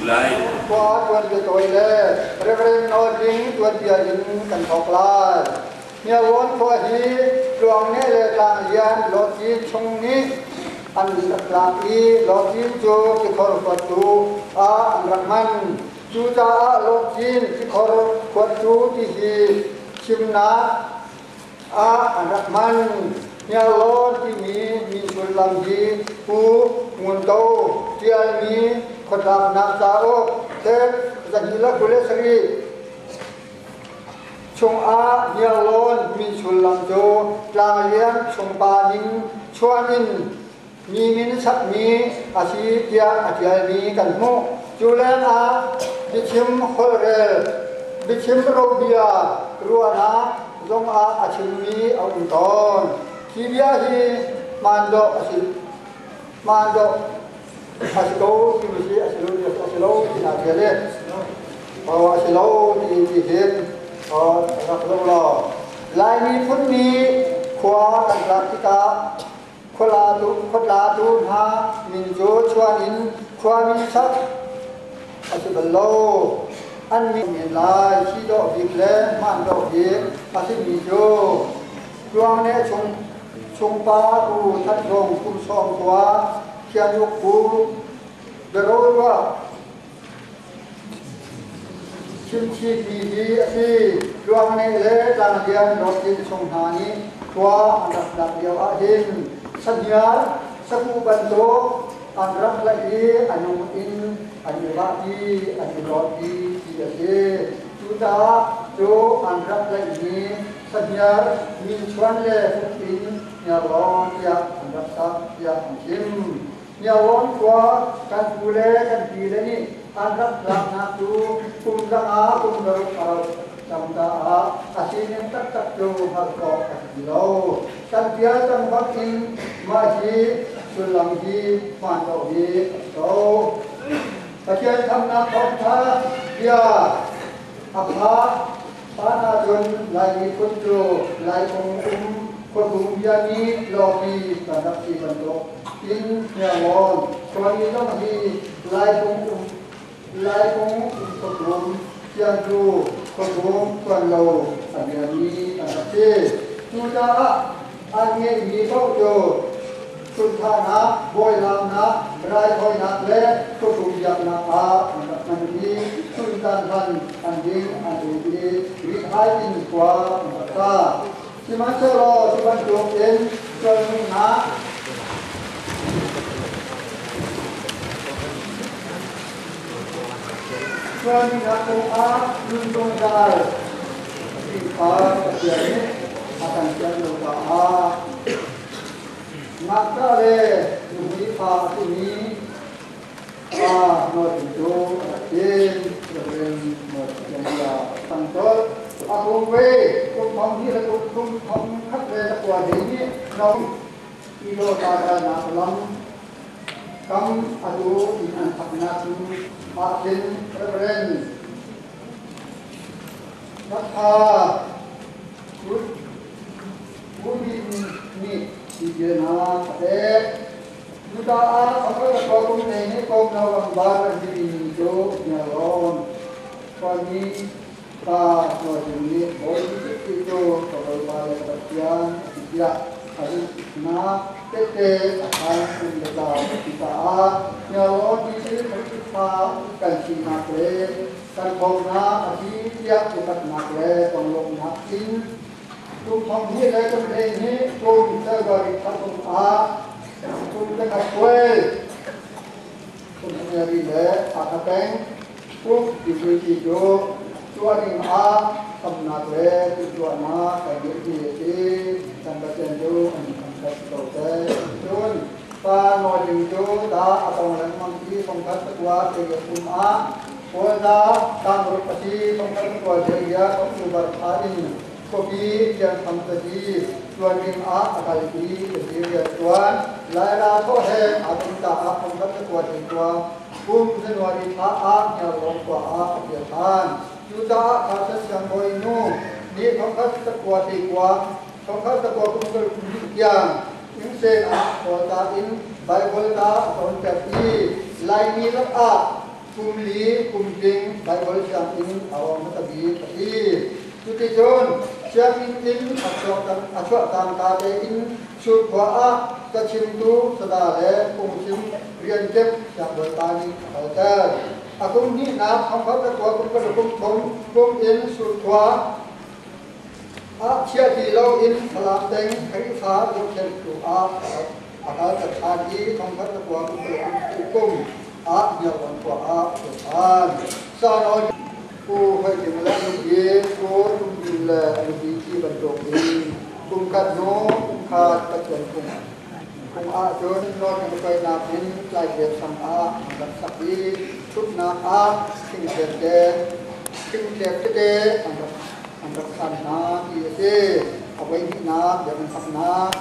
Lai. Khua tuanbia tawi le Reverend Nawl Ding tuanbia in kan thawk lai. Hniarlawn khua hi Tluangneh le Tlanglian Lawcin chung nih an rak lak i Lawcin cu tikhor huattu ah an rak hman. Cucaah Lawcin tikhor huattu ti hi chimnak ah an rak hman. Hniarlawn timi min sullam hi Pu Ngun To ṭialmi khuatlaknak cauk thek 227 chungah Hniarlawn min sullam cu Tlanglian chungpa ning chuan in mi min sakmi a si tiah a ṭialmi kan hmuh. Cu lengah biachim holhrel, biachim robia ruahnak zongah a chimmi a um tawn. Hi bia hi hmaan dawh a si hmaan dawh a si ko ti si a si lo ti a si lo ti na ṭial i a si lo ti ti hin rak zoh law Laimi phun nih khua kan tlak tikah khuatlatu hna min cu chuan in khuami sak a si bal lo. An min men lai si dawh bik le hmaan dawh bik a simi cu Tluangneh chung chungpa U That Hung kum sawm khua Thianuk Pu Biaroruah Chimchihmi hi a si. Tluangneh le Tlanglian Rawkin chung hna nih khua an rak tlak lio ahhin sahniar sakuh bantuk an rak tlaih i a nung in an i vahpi, an i rawtpi ti a si. Cucaah cu an rak tlaihmi sahniar min chuan le fuk in hniarlawn tiah an rak sak tiah an chim. Hniarlawn khua kan pu le kan pi le nih an rak tlaknak cu kum zanga kum zaruk a rauh cang caah a sining taktak cu hngalh khawh a si lo. Kan pial cang bak in mah hi sullam hi hmaan lo hi a si ko. Pathian khamnak thawngṭha bia a phah hlan ahcun Lai miphun cu Laikung um khuabu bia nih lawki kan rak si bantuk in Hniarlawn khuami zong hi Laikung um Laikung um khuakum Ciantu khuakum Khuanlo a biami kan rak si. Cucaah an ngeihmi paoh cu Sunthahnak, bawilaamnak, raithawinak le khuabu biaknak ah an rak hman i chuntan hlan an ding an ei i rithai in khua an rak sa. Sihmanhsehlaw cu bantukin sualnungnak sualnungnak kongah nun zungzal ti kha Pathian nih a kan fial lo caah Ngakṭah le nuhmei fa a simi pa nawlbia cu a rak ṭin. Reverend Nawl Pathian bia a cang colh. A kum ve kum thong hnih le kum thum thong khat le zakua hlei nih no ilo takalnak lam kam atu in an saknak cu ah khin Reverend Matha Putin nih tipilnak a pek. Cucaah a kal kum nei nih kom November an timi cu Hniarlawn khuami pa Nawlhing nih Bawi Jesuh Khrih cu ka Bawipa le ka Pathian a ti tiah a zumhnak tehte a khan um le tlau a si caah Hniarlawn tipil Khrihfa kan sinak le kan thawngnak a si tiah upatnak le conglawmhnak in Kum thong hnih le kum 12 kum February thla chung ah kum zakhat puai kum January le Hakha peng uk deputy cu tuah ding ah samnak le timhtuahnak kan ngeihmi a si. Kan Pathian cu an thangṭhat ko seh. Cun pa nawl ding cu dah a tong lengmang i thongkhat pakua te kum ah Kawlza tlangrup a si thongkhat pakua zeria October thla in khuapi Tiankham cazi ṭuan ding ah a kal i cazi rian ṭuan. Laira thawh he aa ton caah thongkhat pakua hleikua kum January thla ah Hniarlawn khua ah a kir ṭhan. Cucaah Carson siangbawi nu nih thongkhat pakua hleikua thongkhat pakua kum kul kum hnih tiang Insein ah Kawlca in Baibal ca a cawnter i Laimi lakah Kum li kum tling Baibal sianginn a awng hmasa bik a si. Cuticun sianginn in a chuah cangka tein Surkhua ah cachimtu sada le phungchim riankep siangbawipa nih a kalter. A kum hnihnak thongkhat le kua kum kul kum thum kum in Surkhua ah chiah ti loin Falam peng Khrihfa zohkhenhtu ah a kalter ṭhan i thongkhat le kua kum kul kum kum ah Hniarlawn khua ah a ṭuan ṭhan. Sanawi Pu Hoi Kim le nupi Pu Tum Kim le nupi ti bantukin kum khat hnu kum khat Pathian phung phung ahcun nawl kan hruainak in tlaitlep sang ah an rak sak i ṭhutnak ah thingtlep te thingtlep tete an rak khan hna ti a si. A voi hnihnak biakinn saknak.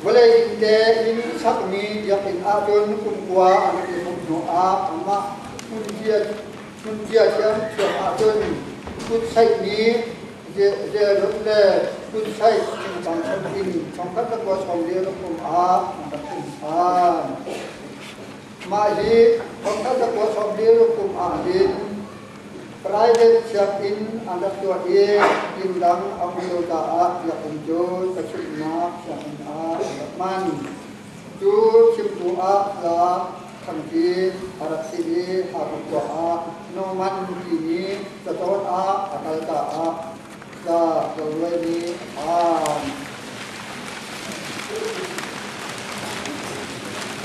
Vawlei innte in sakmi biakinn ahcun kum kua an rak i hmuh hnuah amah hmuncia thiamthiam ahcun kutsaihmi zelrut le kutsaih thingtang chung in thongkhat le kua sawm li ruk kum ah an rak um ṭhan. Mah hi thongkhat le kua sawm li ruk kum ah hin Private sianginn an rak tuah i inn dang a um lo caah biakinn cu cachimhnak sianginn ah an rak hman. Cu chimtu ah hla thangpi a rak si i Hakha khua ah Norman timi cacawn ah a kal caah hla Doluai nih a phan.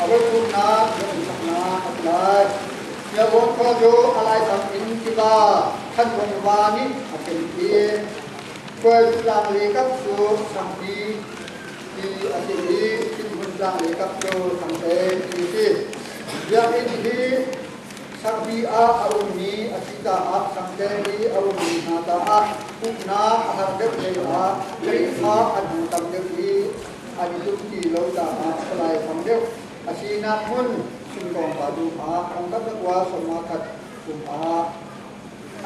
A voikhumnak biakinn saknak a si lai. Hniarlawn khua cu a laifang in tiva Thanrung va nih a ken i Khuai tlang le kap cu Sangpi ti a si i Thinhmun tlang le kap cu Sangte ti a si. Biakinn hi Sangpi ah a ummi a si caah Sangte i a ummi hna caah pumhnak a har deuh hlei ah Khrihfa an hung tam deuh i an i tum ti lo caah palai fang deuh a sinak hmun Singkawng pa dum ah thongkhat le kua sawmnga khat kum ah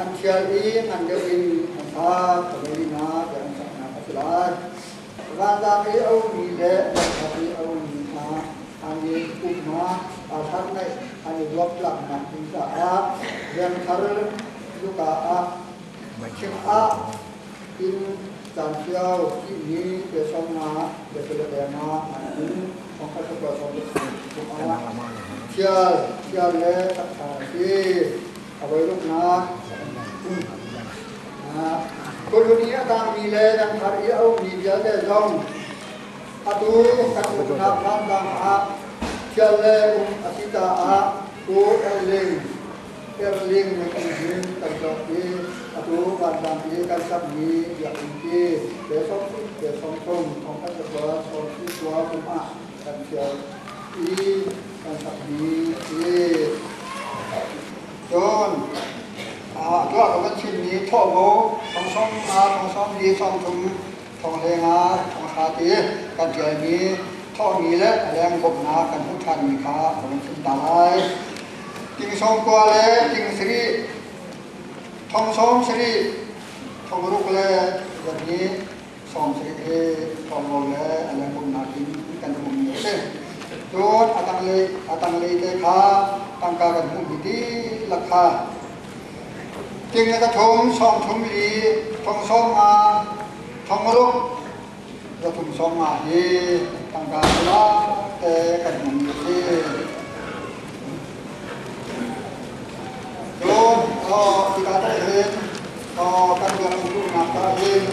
an thial i ngan deuh in an sa kawlina tiah an saknak a si lai. Vanzang i a ummi le Lamkhat i a ummi hna an i pumhnak aa hlan an i zuamtlaknak ding caah rianthar luka ah thing ah inn caanṭiao timi te sawmnga le kule nga an in thongkhat le kua sawm ah thial thial le taksa a si. A voiruknak Khualun i a tangmi le dangthar i a ummi vialte zong atu kan umnak hlanzang ah thial le um a si caah Pu Erling Erling in hin kan cawk i atu vanzang i kan sakmi biakinn khi pe sawm pe sawm thum thongkhat le kua sawm si kua kum ah kan thial i kan sakmi a si. Cun tuah ka van chimmi thawhvo thong sawm nga, thong sawm li, sawm thum, thong hlei nga, thong hra ti kan ṭialmi thawhmi le a leng bawmhnak kan hmuh ṭhanmi kha ka van chim ta lai. Ting sawm kua le ting sarih, thong sawm sarih, thong ruk le zahnih, sawm sarih hi thawngro le a leng bawmhnak in kan hmuhmi a si. Cun a tanglei te kha tangka kan hmuhmi dihlak kha ting le pathum, sawm thum li, thong sawm nga, thong ruk, zathum sawm nga hi tangka te kan hmuhmi a si. Cun hika te hin kan biakinn luhnak ah hin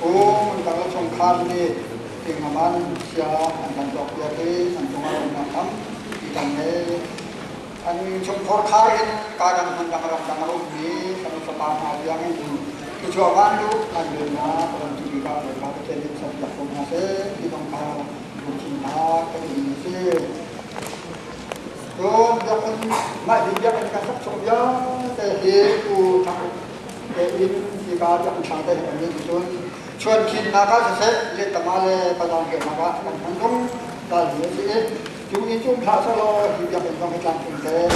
um kan le chungkhar nih tingman sia an kan tuakpiak i an cungah lawmhnak tampi kan ngei. An chungkhar khar in ka dang hmun dang ram dang a ummi fanu fapa hna tiangin thluachuah van luh an vennak ram cu bik ah Bawipa Pathian in serpiak ko hna seh ti zong kha lungthin hna kan in a si. Cun biakinn mah hi biakinn kan sak chung vialte hi tu thang tein hika biakinn thang te hi kan nih cun chuankhinnak ah siseh lettama le pazang keunak ah kan hman zungzal mi a si i cu in cu hlah selaw hi biakinn zong hi tlangcung te.